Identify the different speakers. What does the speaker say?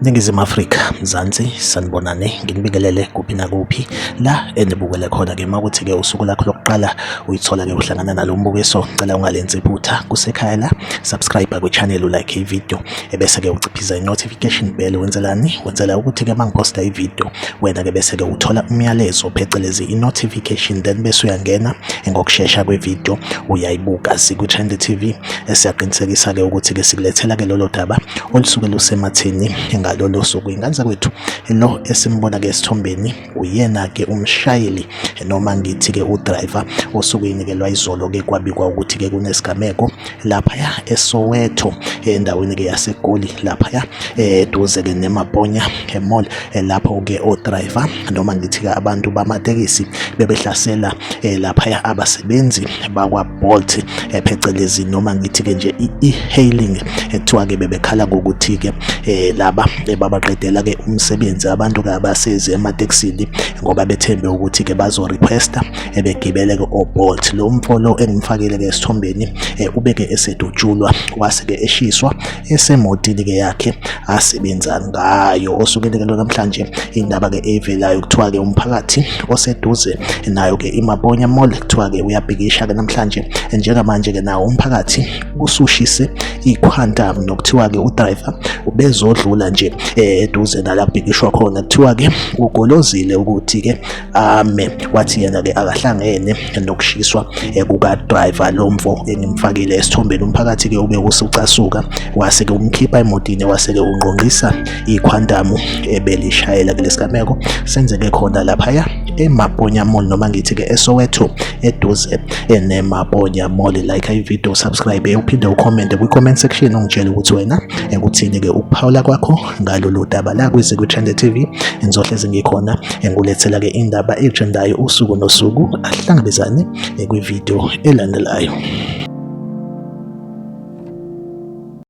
Speaker 1: Ningizimu Afrika, Mzansi, sanibonani, nginibingelele kuphi nakuphi la enibukele khona-ke. Uma kuthi-ke usuku lakho lokuqala uyithola-ke uhlangana nalo mbukiso, ngicela ungalenzi iphutha, kusekhaya la, subscribe kwi-channel, ulike i-video, ebese-ke uciphiza i-notification bell. Wenzelani? Wenzela ukuthi-ke uma ngiphosta i-video, wena-ke bese-ke uthola umyalezo, phecelezi i-notification, then bese uyangena ngokushesha kwe-video uyayibuka. Sikwi-Trend TV, siyaqinisekisa-ke ukuthi-ke sikulethela-ke lolo daba olusuke lusematheni ngalolo suku. Ingane zakwethu, lo esimbona-ke esithombeni uyena-ke umshayeli, noma ngithi-ke udriver. Osukwini-ke lwayizolo-ke kwabikwa ukuthi-ke kunesigameko laphaya eSoweto, endaweni-ke yaseGoli, laphaya eduze-ke neMaponya Mall, lapho-ke odriver, noma ngithi-ke abantu bamatekisi, bebehlasela laphaya abasebenzi bakwa-Bolt, phecelezi noma ngithi-ke nje i-e-hailing. Ekuthiwa-ke bebekhala ngokuthi-ke laba babaqedela-ke umsebenzi, abantu-ke abasezi ematekisini ngoba bethembe ukuthi-ke bazo-requesta ebegibele-ke o-Bolt. Lo mfo lo engimfakile-ke esithombeni ubeke esedutshulwa, wase-ke eshiswa esemotini-ke yakhe asebenza ngayo. Osukwini-ke namhlanje indaba-ke evelayo, kuthiwa-ke umphakathi oseduze nayo-ke iMaponya Mall kuthiwa-ke uyabhikisha-ke namhlanje. Njengamanje-ke nawo umphakathi usushise iQuantum, nokuthiwa-ke udriver ubezodlula nje eduze nala kubhikishwa khona, kuthiwa-ke ugolozile ukuthi-ke ame, wathi yena-ke akahlangene nokushiswa kuka-driver lo mfo engimfakile esithombeni. Umphakathi-ke ube usucasuka, wase-ke umkhipha emotini, wase-ke ungqongqisa iQuantum ebelishayela. Kulesigameko senzeke khona laphaya eMaponya Mall, noma ngithi-ke eSoweto, eduze neMaponya Mall. Like i-video, subscribe, uphinde ucommente kwi-comment section, ungitshele ukuthi wena ekuthini-ke ukuphawula kwakho ngalolu daba la kwiZikwi-Trend TV. Ngizohlezi ngikhona engulethela-ke indaba etrendayo usuku nosuku. Ahlangabezane kwividiyo elandelayo.